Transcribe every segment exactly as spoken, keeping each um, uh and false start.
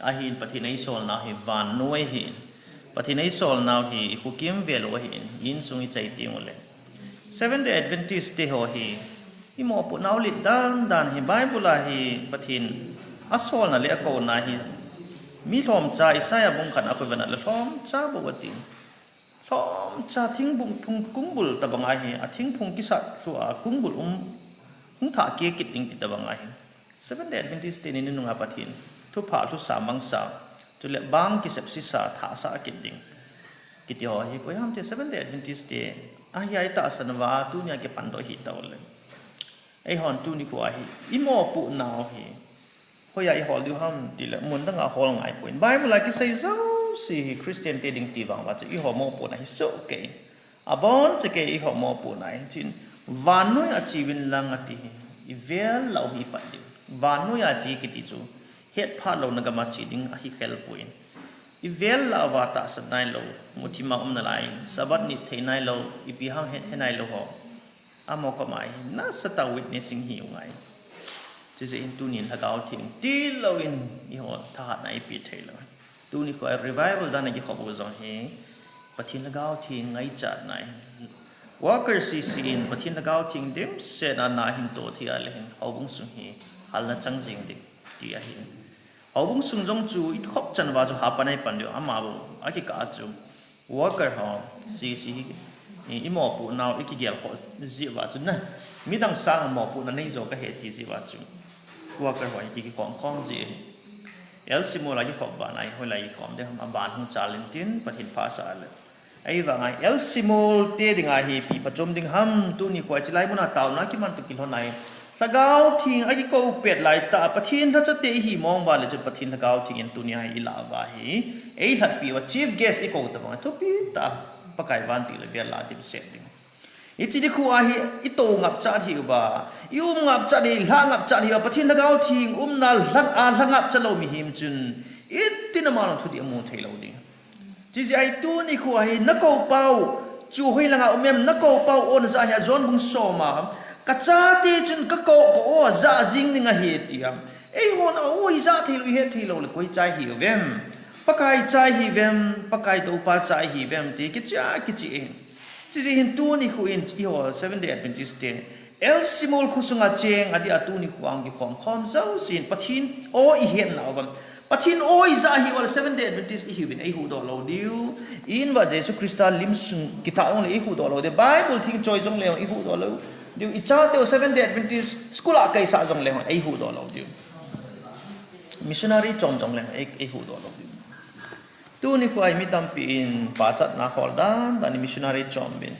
Ahin Pathen eisolnau hi vannoi ahin. Pathen eisolnau hi ikhukim velou ahin, insung ichai tenguleh. Seventh Day Adventist te ho hi, imopohnau lit dandan hi, Bible a hi Pathen asolna le akouna hi, mi lhomcha Isaiah bung khat a khu vena le lhomcha bou ati. Lhomcha thingbung phung kungbul tabang ahi, athingphung kisat lhua kungbul um, hung thah kikit ding ti tabang ahi. Seventh Day Adventist te ni nunga Pathen thupha lhusa mangsa, chule bang kisep sisa thahsa kit ding kiti ho hi, koiham ti Seventh Day Adventist te ahi, ahi tahsan uva tunia kipan doh hi tauleh. Eihon tuni khu ahi, imopohnau hi hoiya ihol diu ham tileh, mun danga hol ngai poi. Bible a kisei jouse hi Christian te ding ti vang uva chu iho mopohna hi sohkei. Abon chekei iho mopohna hi chin, vannoi a cheuvin lang ati hi, ivel lah u hi ipat diu. Vannoi a che kiti chu, hetphah louna gam a che ding ahi khel poi. Ivel lah uva tahsan nailou, muthim a um nalai, Sabbath nit thei nailou, ipi ham he, he nailou ho. Amaho koma hi nasatah witnessing hi u ngai. Chujeh in tunin Lhagao Theng tilou in eiho thahatna ipi thei lou. Tuni khu a revival dan a kikhop u jong hi Pathen Lhagao Theng ngaichatna ahi. Worker sese in Pathen Lhagao Theng dimset a na ahin toh thei a leh hin houbung sung hi halna chang jing ding ti ahi. Houbung sung jong chu ikhop chan uva chu hapan eipan diu, ama bou akikah a chu. Worker ho, sese hi, i, imopohnau, ikigel khoh jeh uva chu na. Midang sanga mopohna nei jo kahi ti jeh uva chu. Worker ho hi ki, kikhom khom ji. L C Mall a kikhop bana hi, hoilai kikhom ding ham, aban hung chal intin, Pathen phasah leh. Ahivanga L C Mall te dinga hi ipi phachom ding ham, tuni khu a chilai muna taona kiman toh kilhon a hi. Lhagao Theng a kikou pet laitah a, Pathen lhacha te ihi mong uva leh chun Pathen Lhagao Theng in tunia hi ilah uva hi eilhatpi uva, chief guest ikou tabang, thupi tah a Pakai vantil a vel lah dimset ding. Hiche nikho a hi itou ngapchat hih uva, i um ngapchat hih, lha ngapchat hih uva, Pathen Lhagao Theng umna lhang a lha ngapchat lou mihem chun, itin ama lung thudih amu thei lou ding. Chujeh a hi tuni khu a hi nakou pau chu hoilanga um em, nakou pau o najah hia, John bung som a, kachate chun kakou, ka o ajah jing ding ahi tia. Eihon a o ijah thei lou, ihet thei lou leh koi cha ihiuvem? Pakai cha ihiuvem, Pakai Toupa cha ihiuvem ti kichea kichea ahi. Chujeh hin tuni khu in eiho Seventh Day Adventist te L C Mall khosunga cheng adeh a tuni khu a hung kikhom khom jousen Pathen o ihetna uvem? Pathen o ijah hih uva leh Seventh Day Adventist ihiuvin eihuhdoh lou diu. I-in uva Jesu Christa lim sung kitha jongleh eihuhdoh lou diu. Bible theng choi jongleh eihuhdoh lou diu. Ichateu Seventh Day Adventist school a kaisah jongleh eihuhdoh lou diu. Missionary chom jongleh ei, eihuhdoh lou diu. Tuni khu a hi mi tampi in pachatna hol dan dan in missionary chom uvin.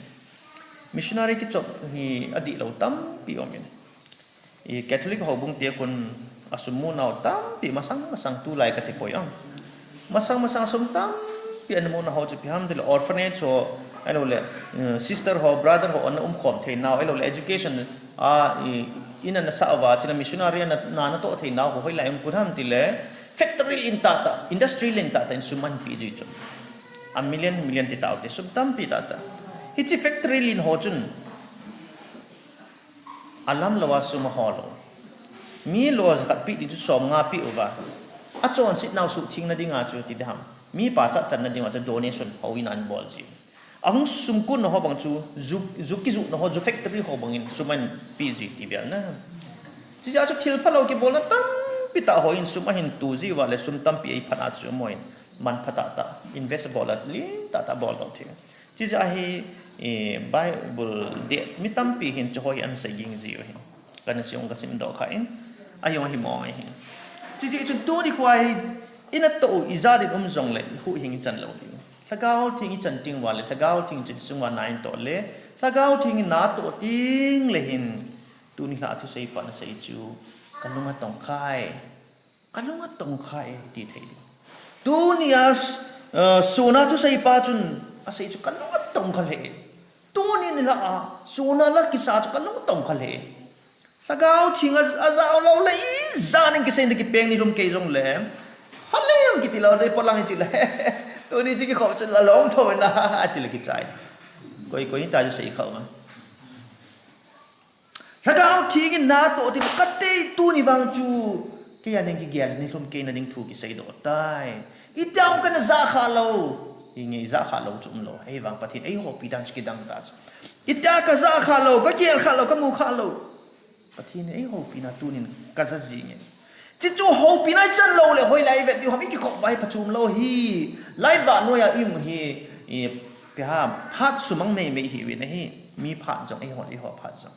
Missionary kichom hi adihlou tampi um in. I Catholic houbung te khun asum munau tampi masang masang tulai kati poi am. Masang masang sum tampi ana muna ho chu ipi ham tileh orphanage ho, ahilouleh, eh, sister ho, brother ho ana umkhom theinau, ahilouleh education a, i, in ana sah uva, chule missionary ana, na, natoh theinau ho hoilai um kit ham tileh factory lin tahtah, industry lin tahtah in sum ahin peh jui chu. A million, million ti taute, sum tampi tahtah. Hiche factory lin ho chun alam lou a sum ahol u. Mi lo jakhat peh ding chu som nga peh uva, achonset nau suhthengna dinga chu ti ding ham, mi pachat channa dinga chu donation houin a ana bol ji. Ahung sum kunna ho bang chu ju, ju kijuhna ho, ju factory ho bangin sum ahin peh ji ti vel na. Chujeh a chu thil phalou kibolna tampi tah houin sum ahin tu ji uva leh sum tampi eiphat a chu amaho in manpha tahtah, invest bol a lin tahtah boldoh thei. Chujeh a hi, eh, Bible deh mi tampi hin chuho hi ana sei ging ji u ahi. Kana sim, kasimdoh kha in, ahung hi mong ahi. Chujeh chun tuni khu a hi, inatoh u ijat in um jongleh, ihuhhing ichan lou diu. Lhagao Theng ichan teng uva leh, Lhagao Theng chu isung uva na atoh leh, Lhagao Theng in natoh teng leh hin, tuni lha thusei pa nasei chu, kalung atongkhai. Kalung atongkhai ti thei ding. Tunia, eh, suna thusei pa chun asei chu kalung atongkha lheh. Tuni nilhah a suna la kisa chu kalung atongkha lheh. Lhagao Theng a, ajao lou leh ijat in kisei na kipeng ni lum kei jongleh, hale jong kiti lou dei, polang in chileh, tuni chu kikhop chu la lom tho na, ati leh kichai. Koi koi ta chu sei kha u. Lhagao Theng in natoh teng leh, katei tuni vang chu Kei a ding kigel, nilhum kei na ding thu kisei doh tai. Itia um kana ja kha lou. Inge ja kha lou chu um lou. Ahivang Pathen eihopi dan chu kidang ta chu. Itia ka ja kha lou, ka gel kha lou, ka mu kha lou. Pathen in eihoupi na tunin ka ja jing e. Chuche chu houpina ichan lou le hoilai ivet diu ham, ikikhop vai phachom lou hi. Lai vah noiya imu hi, i, ipi ham, phat sumang meimei ihiuvin ahi. Mi phat jong, eiho, eiho phat jong.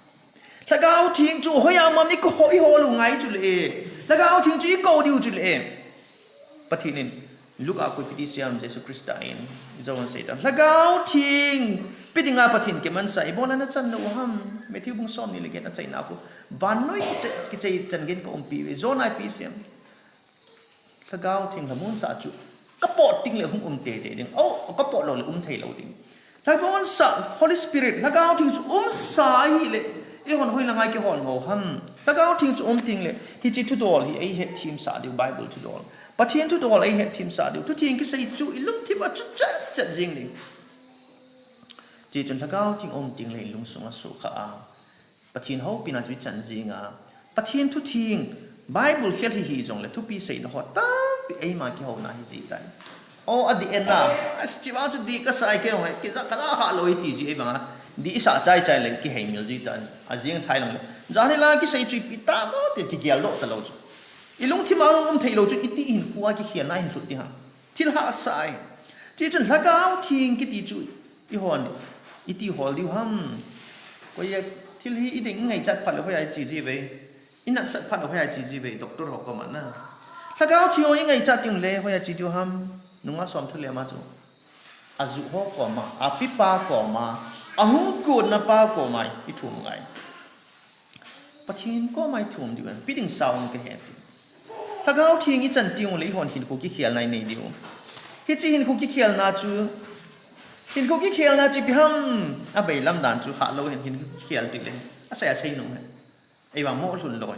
Lhagao Theng chu hoiya ham ikiho, ihol u ngai chu le. Lhagao Theng chu ikou diu chu le. Pathen in, Luke a koi ipi ti asei em, Jesu Christa in, ijou asei ta. Lhagao Theng, ipi dinga Pathen kimansah, ibola nachan lou ham. Matthew bung somni le get achaina khu. Vannoi kichai, kichai chan geiyin ka umpi uve. John a ipi asei em. Lhagao Theng lhamonsah chu. Ka pot teng le hung um teitei ding. O, ka pot lou le um thei lou ding. Lhamonsah, Holy Spirit, Lhagao Theng chu umsa ahile, eihon hoilanga ikihon ngou ham. Lhagao Theng chu um teng le, hiche thudol hi eihetthem sah diu, Bible thudol. Pathen thudol eihetthem sah diu. Thutheng kisei chu ilungthim a chu chet chet jing ding. Chuche chun Lhagao Theng um teng le ilungsung asukha a. Pathen houpina chu ichan jing a. Pathen thutheng, Bible khel hi hijongle thupi seina ho tampi eima kihouna hi ji tai. O, adih e na. Asi chiva chu dih kasa e kei jong, kija, kaja kha lou e ti ji eima. Dih isah chai chai le kihei mil ji ta. Ajing thai lang le. Jan hila kisei chu ipi tamo ti kigel doh talou chu. Ilungthim a um thei lou chu iti hinkho a kikhelna hin lhut ding ham. Thil hahsa e. Chuche chun Lhagao Theng kiti chu Ihon, iti hol diu ham. Koiya thil hi iding ingaichat phat le hoiya iche ji uve. Inatsat phat le hoiya iche ji uve, doctor ho koma na. Lhagao Theng ho ingaichat teng le hoiya che diu ham. Nunga som thu le ama chu. Aju ho koma, apipa koma, ahung konna pa koma, ithum ngai. Pathen koma ithum diu, ipi ding sao kahe ti. Lhagao Theng ichan teng le eihon hinkho kikhelna inei diu. Hiche hinkho kikhelna chu, hinkho kikhelna chu ipi ham, abailam dan chu kha lou hen hinkho kikhel teng le. Asei asei nom hen. Eivang mo lhun lou.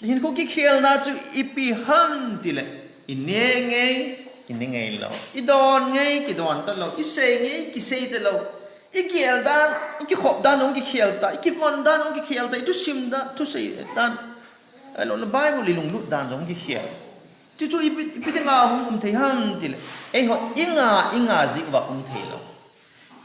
Hinkho kikhelna chu ipi ham tile, ine nge, ine nge lou. Idon nge, kidon talou. Isei nge, kisei talou. Igel dan, ikikhop dan jong kikhel ta, ikivon dan jong kikhel ta, ithusim dan, thusei dan. Ahilou le Bible ilunglut dan jong kikhel. Chuchu ipi, ipi dinga hung um thei ham tile. Eihon inga, inga jeh uva um thei lou.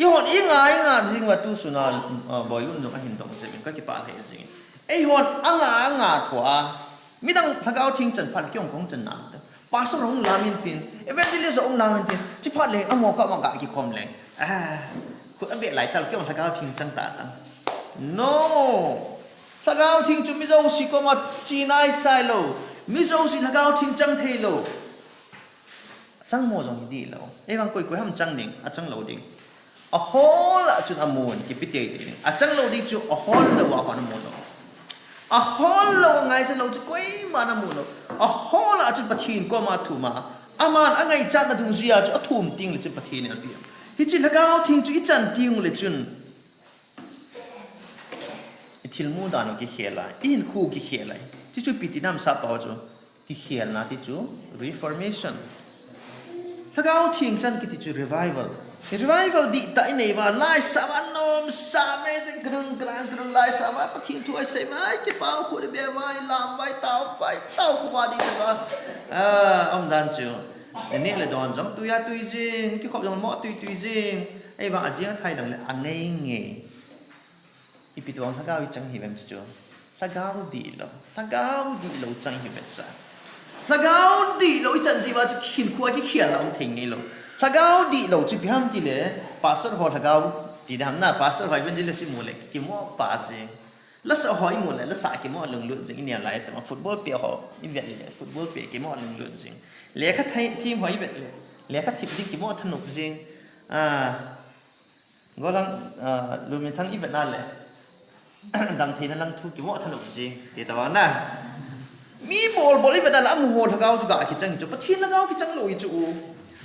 Eihon inga, inga jeh uva tusun a, ah, Boilun jong ahin dong jeh in kakipah lheh jing. Eihon anga, anga thua. Midang Lhagao Theng chan phat le kei jong kahung chan nante. Pastor hung lam intin, evangelist hung lam intin, chuphat le, amo kah ma ga kikhom le. Ah, khut abeh lai tal, kei jong Lhagao Theng chang ta ta. No. Lhagao Theng chu mi jouse koma che nai sai lou. Mi jouse Lhagao Theng chang thei lou. Chang mo jong hi dih lou. Eivang koi koi ham chang ding, achang lou ding. Ahol a chun amun, kipe teitei ding. Achang lou ding chu ahol lou a hon amu lou. Ahol lou a ngaichat lou chu koiman amu lou. Ahol a chun Pathen koma athum a. Aman angaichatna dungjuia chu athum teng le chun Pathen in api. Hiche Lhagao Theng chu ichan teng le chun. Ithilmu dan u kikhel a. Ihinkho kikhel a. Chuchu ipi ti nam sap pau chu. Kikhelna ti chu reformation. Lhagao Theng chan kiti chu revival. Revival dihtah inei uva, laisah uva, nomsa mei te, grung, grung, grung, laisah uva, Pathen thu isei uva, kipah u, khut ibe uva, ilam uva, itao uva, itao khu uva ding chu uva. Ah, um dan chu. Ineh le don jong tuia tui jing, kikhop jong mo tui tui jing. Eivang ajing athai dang le, angei ngei. Ipi tobang Lhagao ichang hiuvem chu. Lhagao dihlou. Lhagao dihlou chang hiuve sa. Lhagao dihlou ichan jeh uva chu hinkho a kikhelna um thei ngeilou. Lhagao dihlou chu ipi ham tile, pastor ho Lhagao ti dam na, pastor ho evangelist imu le, kimo pa jing. Lasa ho imu le, lasa kimo lunglut jing, ineo lai tama football pe ho, ivet le, football pe kimo lunglut jing. Lekha thei, thim ho ivet le, lekha thip ding kimo thanop jing. Ah, Golang, ah, Lunminthang ivet na le. Dangtheina lang thu kimo thanop jing. Ti tobang na. Mi bol bol ivet na le amaho Lhagao chu ga kichang chu. Pathen Lhagao kichang lou hi chu.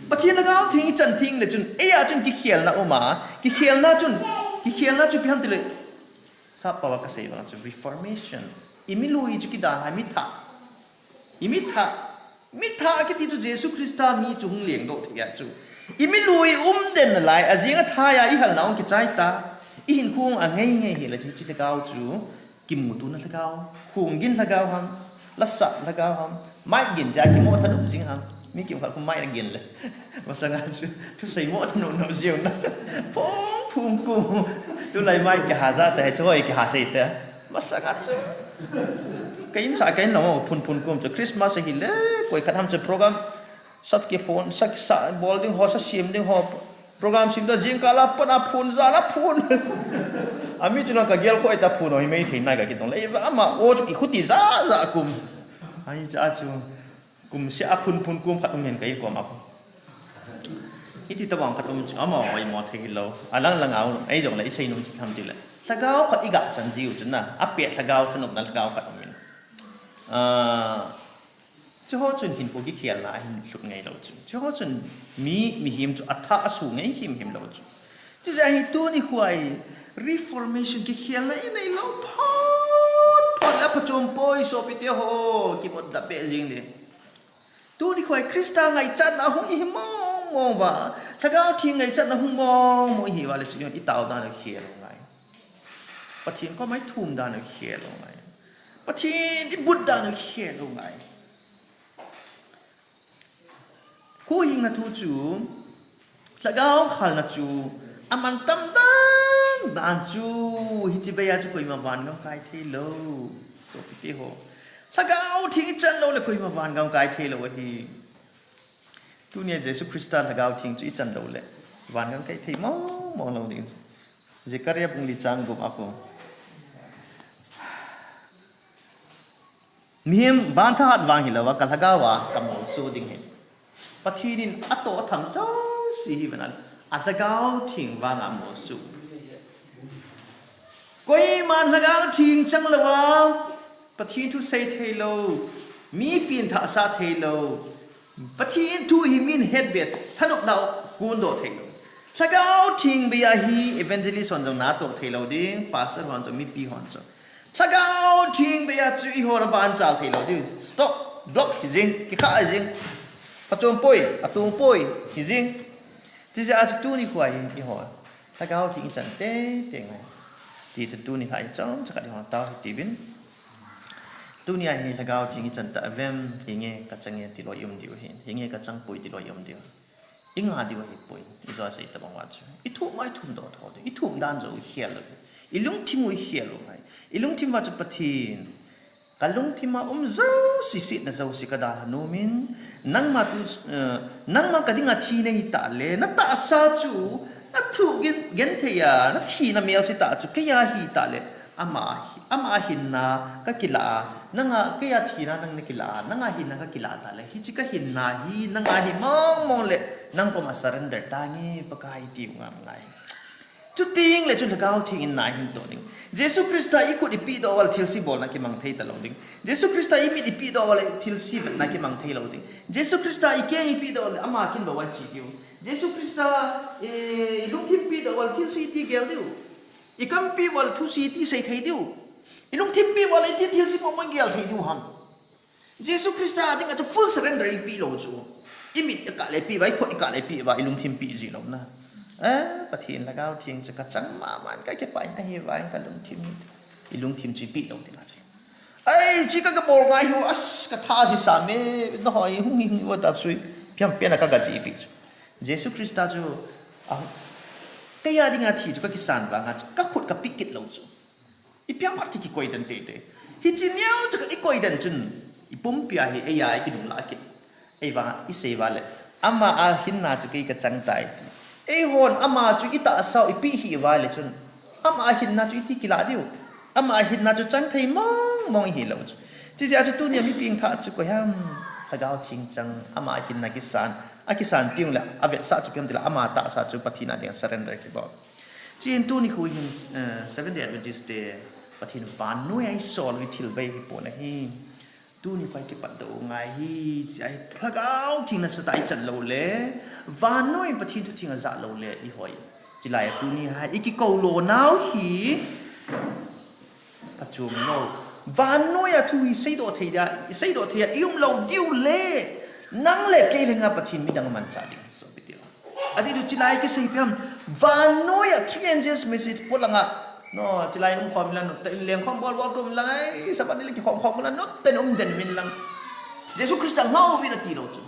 Pathen Lhagao Theng ichan teng le chun. Eia chun kikhelna uma. Kikhelna chun. Kikhelna chu ipi ham tile. Sap pau a kasei bang chu reformation. Imilui chu kidalhah, imitha. Imitha. Mitha kiti chu Jesu Christa mi chu hung lengdoh thei a chu. Imilui umden nalai, ajing athai a ihalna hung kichai ta. Ihinkho angei ngei hile chu, hiche Lhagao chu. Kimutona Lhagao. Khonggin Lhagao ham. Lasa, lhagao ham. Mic gin jeh a kimo thanop jing ham. Mi kimkhat khu mic na gin le. Masanga chu, thusei mo thanop nop jiu na. Phung phung kum. Tulai mic kiha ja te, chu hoi kiha sei te. Masanga chu. Ka insung, ka inlom phun phun kum chu Christmas hi le, koi khat ham chu program. Sat kiphun, sat sa bol ding ho, sa sim ding ho. Program sim da jingkah la pan a phun, jan a phun. Ami chu na ka gel khoi ta phun, oi mei thei nai ka kitong le. Ama o chu kikhuti ja ja kum. Ai cha chu. Kum sia a phun phun kum khat um hin ka i kom a phun. Iti tabang khat um chu ama oi mo thei lo. Alang lang au, ei jong le i sei nung chi tham ti le. Lhagao khat i ga chan jiu chu na. A pe lhagao thanop na lhagao khat um in. Ah, Chuho chun hinkho kikhelna ahin lhut ngai lo chu. Chuho chun mi, mihem chu athah asu ngai him him lo chu. Chujeh a hi tuni khu a hi reformation kikhelna i nei lou phot phot le phachom poi sopi te ho, kimut da be jing le. Tuni khu a hi Christa ngaichatna hung i hi mong mong va, Lhagao Theng ngaichatna hung mong mong i hi va le chu i tao dan u khel u ngai. Pathen koma i thum dan u khel u ngai. Pathen i but dan u khel u ngai. Huhhingna thu chu, lhagao khalna chu, aman tam dan dan chu, hiche bei a chu koima van gam kai thei lou. Sopi te ho. Lhagao Theng i chan lou le koima van gam kai thei lou ahi. Tunia Jesu Christa Lhagao Theng chu i chan lou le, van gam kai thei mong mong lou ding. Zechariah bung li chang gup a khu. Mihem van thahat vang hi lou a, ka lhagao a ka molso ding ahi. Pathen in atoh atham jouse hi vang a, a Lhagao Theng vang a molso. Koiman Lhagao Theng chang lou a, Pathen thu sei thei lou, mi pen thah sa thei lou, Pathen thu hi min het be, thanop nau kun doh thei lou. Lhagao Theng bei a hi evangelist hon jong na toh thei lou ding, pastor hon jong, mipi hon jong. Lhagao Theng bei a chu i hon a ban chal thei lou ding. Stop, block hi jing, kikha hi jing. Pachom poi, atung poi, hi jing. Chijeh a chu tuni khu a hi i hon. Lhagao Theng i chan tei tei ngai. Ti chu tuni khu a hi chom chakhat i hon tao hi ti bin. Tunia hi Lhagao Theng i chan ta vem, hinge ka chang e ti lou i um diu hin, hinge ka chang poi ti lou i um diu. I nga diu ahi poi, i jo a sei tabang va chu. I thum mai thum doh tho diu, i thum dan jo i khel lou. I lungthim u i khel lou ngai. I lungthim va chu Pathen. Ka lungthim a um jouse, setna jouse ka dalha nom in, nangma tu, eh, nangma ka dinga thi nahi tah le, na tahsa chu, na thu gen, genthei a, na thina melse tah chu, kei a hi tah le, Ama, ama hinna ka kilah a, nanga kei a thina nang na kilah a, nanga hinna ka kilah ta le, hiche ka hinna hi nanga hi mong mong le, nang koma surrender tange Pakai tiu ngam ngai. Chuteng le chun Lhagao Theng in na hin toh ding. Jesu Christa i khut i pehdoh uva le thilse bolna kimang thei ta lou ding. Jesu Christa i mit i pehdoh uva le thilse vetna kimang thei lou ding. Jesu Christa i keng i pehdoh uva le ama kin bou a che diu. Jesu Christa, eh, i lungthim pehdoh uva le thilse i ti gel diu. I kam peh uva le thuse i ti sei thei diu. I lungthim peh uva le i ti thilse mong mong gel thei diu ham. Jesu Christa a dinga chu full surrender i peh lou chu. I mit i kah le peh uva, i khut i kah le peh uva, i lungthim peh ji lou na. Eh, Pathen Lhagao Theng chu ka chang mama in ka kipah in ahi uva in ka lungthim hi. I lungthim chu i peh lou ding a chu. Ai, chi ka ka bol ngai hu, as, ka tha si sa me, na hoi, hung hi hung uva tap sui. Piam pian a ka ka ji peh chu. Jesu Christa chu, a, kei a dinga thi chu ka kisan vang a chu, ka khut ka peh kit lou chu. I piang khat ki, kikoi den tei tei. Hiche neo chu ka i koi den chun, i pumpi a hi, ei a, i kidung la kit. Ei vang, i sei uva le. Ama a hinna chu kei ka chang tai ti. Ei hon, ama chu i tahsa u, i peh hi uva le chun. Ama a hinna chu i ti kilah diu. Ama a hinna chu chang thei mong mong i hi lou chu. Chijeh a chu tunia mi peng thah chu koi ham. Lhagao Theng chang, ama a hinna kisan. A kisan teng le, a vetsah chu kei ham ti le, ama tahsa chu Pathen a dinga surrender kibol. Chuin tuni khu hin, eh, Seventh Day Adventist te Pathen vannoi a i sol u hi thil bei hi pon ahi. Tuni khu a i kipat doh u ngai hi, chia hi Lhagao Theng nasatah a i chan lou le, vannoi Pathen thu theng a ja lou le, i hoi. Chulai a tuni a i kikou lo nau hi, Pachom lou. Vannoi a thu hi seidoh thei dia, seidoh thei a i um lou diu le, nang le kei lenga Pathen midang amanchah ding, sopi te ho. Ajeh chu chulai kisei ipi ham, vannoi a three angels message polanga, No, chilai um khom lang, nop tah in leng khom bol bol khom lang, ai, Sabbath ni le kikhom khom lang, nop tah in um den min lang. Jesu Christa ngau vin ati lou chu.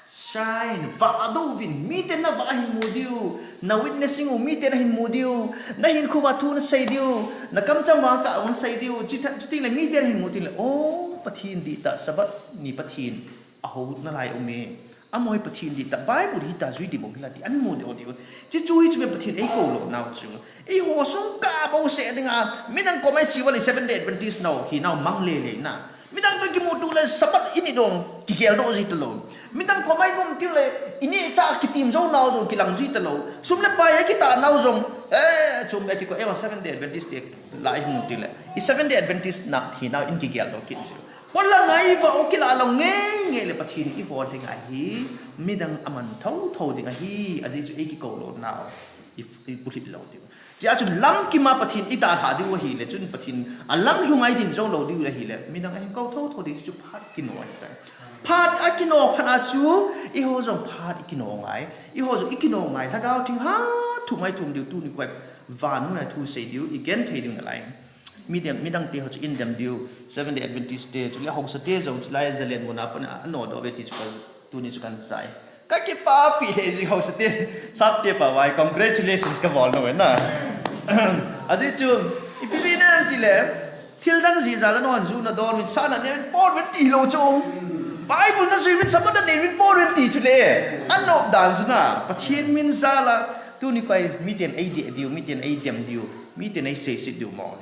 Shine, vado vin, miten navah ahin mu diu, na witnessing u, miten ahin mu diu, na hinkho uva thu nasei diu, na kamcham uva kah u nasei diu, chuteng le miten ahin mu diu le, oh, Pathen dihtah, Sabbath ni Pathen. Ahou nalai um e. Amaho hi Pathen dihtah, Bible hi ta jui ding bou hila ti, ahin mu diu diu. Chuchu hi chu me Pathen eikou lou nau chu. Eiho sung kah bou seh dinga, midang koma iche uva le Seventh Day Adventist nau hi nau mang lele na. Midang toh kimuto le Sabbath ini dong kigel doh ji talou. Midang koma igum teng le, ini cha kitim jou nau jong kilang ji talou. Sum le pai akitah nau jong, eh, chum le kiko, eh, Seventh Day Adventist te lai hung teng le. I Seventh Day Adventist na hi nau in kigel doh kit ji. Polang ngai va u kila lou ngei ngei le Pathen in eiho lheng ahi, midang aman thotho ding ahi, ajeh chu eikikou lou nau, i, i bulhit lou diu. Chea chu lamkim a Pathen idalha diu ahile, chun Pathen alamlhung a idin jou lou diu ahile, midang ahin kou thotho ding chu phat kino ahitai. Phat akino phat a chu, eiho jong phat ikino ngai, eiho jong ikino ngai, Lhagao Theng hatthum a ithum diu, tuni khoa vannoi a thu sei diu, igenthei diu nalai. Midang, midang te ho chu in dem diu, Seventh Day Adventist te, chule haosa te jong, chulai Zalen mun a pat a, anodoh uve ti chu ka, tuni chu kahin sei. Kakipapi lheh jing haosa te, sap te pao vai, congratulations kabol nom e na. Ajeh chu, ipi jeh ham tile, thil dang jeh jal a nahon ju nadon uvin, sa naneuvin, pon uvin ti lou chu. Bible najui uvin, Sabbath naneuvin, pon uvin ti chule. Anop dan chu na, Pathen min jal a, tuni khoa miten eideh diu, miten eidem diu, miten eiseiset diu mo.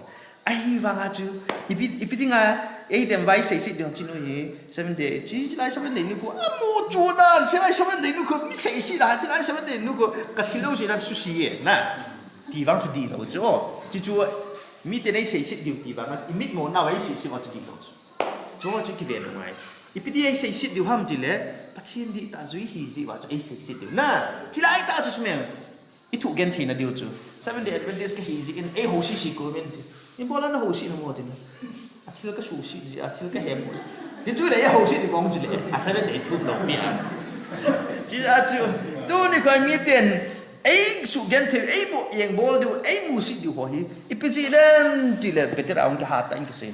Ahivanga chu, ipi, ipi dinga, eidem uva eiseiset diu ham, chinu hi, Seventh Day, chi, chilai Seventh Day nikho, amu chu dan, chilai Seventh Day nikho, mi seiset dan, chilai Seventh Day nikho, kathil lou seidan susi e, na. Ti vang chu dihlou chu, chi chu, miten eiseiset diu ti vang, imitmo nau eiseiset uva chu dihlou chu. Chu chu kive ngai. Ipi ti eiseiset diu ham tile, Pathen dihtah jui hi jeh uva chu eiseiset diu, na. Chilai tah chu sumeng. Ithu genthei na diu chu. Seventh Day Adventist kahi jeh in, eiho sese kou vin ti. Ibola naho se namo ti na. Athil kasuhset jeh, athil kahem mo. Ti chu le eiho se ti bong chu le. A Seventh Day thu lou pi a. Chea chu. Tuni khoa miten. Eisugenthei, eiboh jeng bol diu, eimusit diu ho hi. Ipi jeh ham tile, Peter a hung kihat tah in kisei.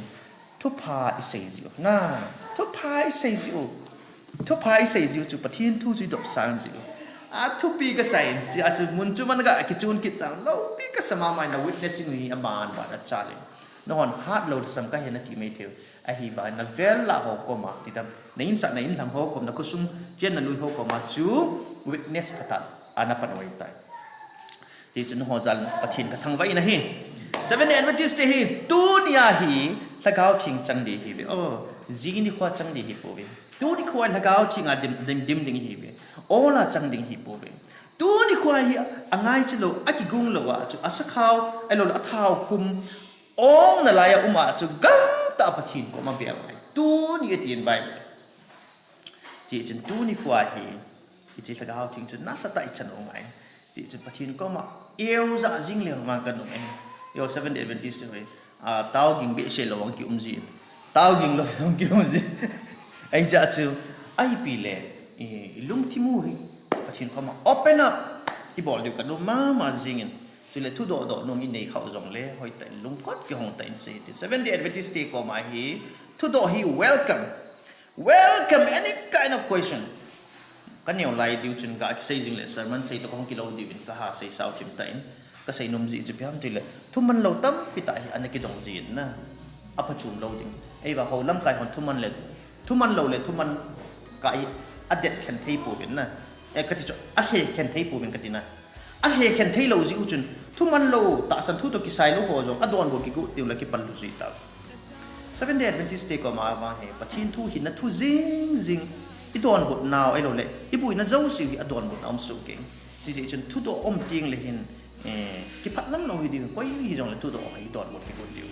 Thupha isei jiu. Na, thupha isei jiu. Thupha isei jiu chu Pathen thu chu idopsang jiu. Athupi kasah in, chea chu mun chu man ga kichun kit chang lou, pi kasa mama in na witness in hi aman ban achal in. Nahon hat lou sam kahi nati mai thei u. Ahivang navel lah ho koma, ti dam. Na insung, na inlhang ho kom, na khosung, chen na lui ho koma chu witness phatah a napan u ahitai. Ti chu nangho jal Pathen kathangvah in ahi. Seventh Day Adventist te hi, tunia hi, Lhagao Theng chang ding ahiuve. Oh, jing nikhoa chang ding ahipouve. Tuni khoa Lhagao Theng a dim, dim, dim ding ahiuve. Ol a chang ding ahipouve. Tuni khoa hi, angai chelou, akigong lou a chu, asakhao, ahilou le athao khum, ong nalai a um a chu, gamtah a Pathen koma bel ngai. Tuni atin Bible. Chuche chun tuni khoa hi, hiche Lhagao Theng chu nasatah a ichan u ngai. Chuche chun Pathen koma, eujah jing leu vang kanom e. Eiho Seventh Day Adventist ho hi, a, taoging behseh lou vang kium jin. Taoging lou vang kium jin. Ahijeh chu, ipi le, i, ilungthim u hi, Pathen koma, open up. Ibol diu kanom mama jingin. Chule thudoh doh nom inei khah u jongle, hoitah in lungkot kihong tah in sei ti. Seventh Day Adventist te koma hi, thudoh hi welcome. Welcome any kind of question. Kaneo lai diu chun ga kisei jing le sermon sei toh kahung kilou diu in kaha sei sao thim tah in. Kasei nom jeh chu ipi ham tile. Thuman lou tampi tah hi ana kidong jin na. Aphachom lou ding. Eivang ho lamkai hon thuman le. Thuman lou le thuman kah hi adet khen thei pouvin na. Eh, kati chu alhe khen thei pouvin kati na. Alhe khen thei lou jeh u chun, thuman lou, tahsan thu toh kisai lou ho jong, adonbut kigot diu le kipal lou jui tau. Seventh Day Adventist te koma vang hi, Pathen thu hi na thu jing jing, idonbut nau ahilou le, iboina jouse hi adonbut na um soh kei. Chuche jeh chun thudoh um teng le hin, eh, kipah lam lou hi ding, koi hi jong le thudoh um a idonbut kigot diu.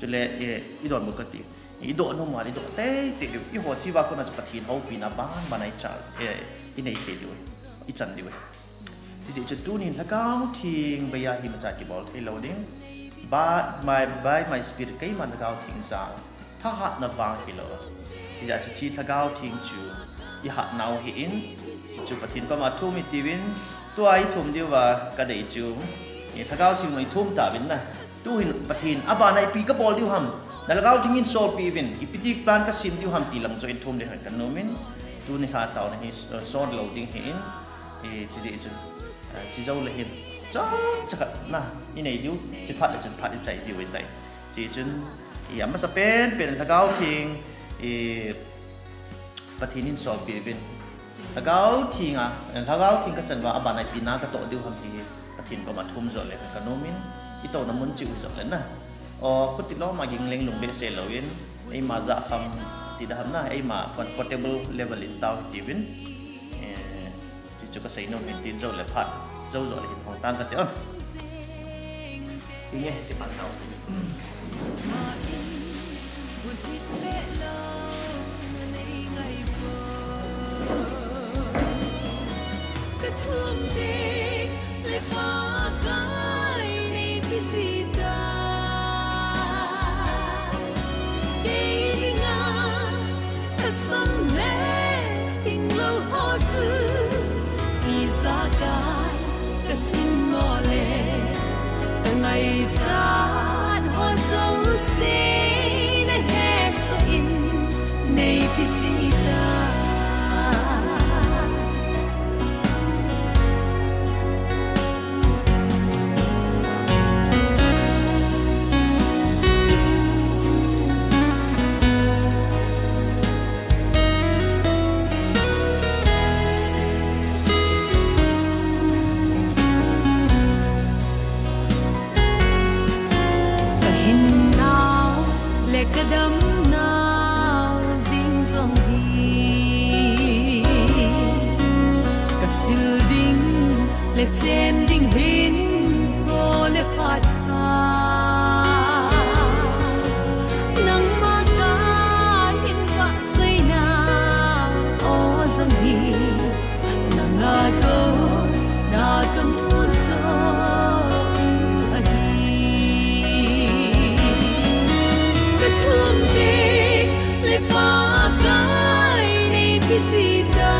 Chule, eh, idonbut kati, idoh nom a, idoh teitei diu, eiho chea kona chu Pathen houpina ban ban a ichal, eh, inei thei diu, ichan diu. Chuche chu tunin Lhagao Theng beiya hi imacha kibol thei lou ding. By my, by my spirit, keima Lhagao Theng jal. Thahatna vang hilou. Chuche chu hiche Lhagao Theng chu ihat nau ahin. Chuche chu Pathen koma thum itiuvin. Tua ithum diuva kadei chu. Lhagao Theng ithum tauvin na. Tuhin Pathen, abana ipi kabol diu ham, na Lhagao Theng in solpeh uvin, ipi ti plan kasem diu ham ti lang joh in thum le khat kanom in, tuni kha taona hi, eh, son lou ding ahin, eh, chijeh chun, eh, chi jou le hin, chomcha khat na inei diu, chi phat le chun phat ichai diu ahitai. Chijeh chun, i, amasapen pen Lhagao Theng, eh, Pathen in solpeh uvin, Lhagao Theng a, Lhagao Theng kachan uva, abana ipi na katoh diu ham ti hi Pathen koma thum joh le khat kanom in, itouna mun cheh u joh le na, o, khuti lom a ging leng lung behseh louvin, eima jakham ti da ham na, eima comfortable level in tao hitiuvin, eh, chuchu kasei nom in tin, jou le phat, jou joh le hin hung tang kate o. Inge, ti pan tao. Kahinnau le kadamnau jing jong hi, kasil ding le chen ding hin ho le phat kha, nangma kahin vahchoina o jong hi, nanga touna kamu joh u ahi. Kathum peh le Pakai neipe jita.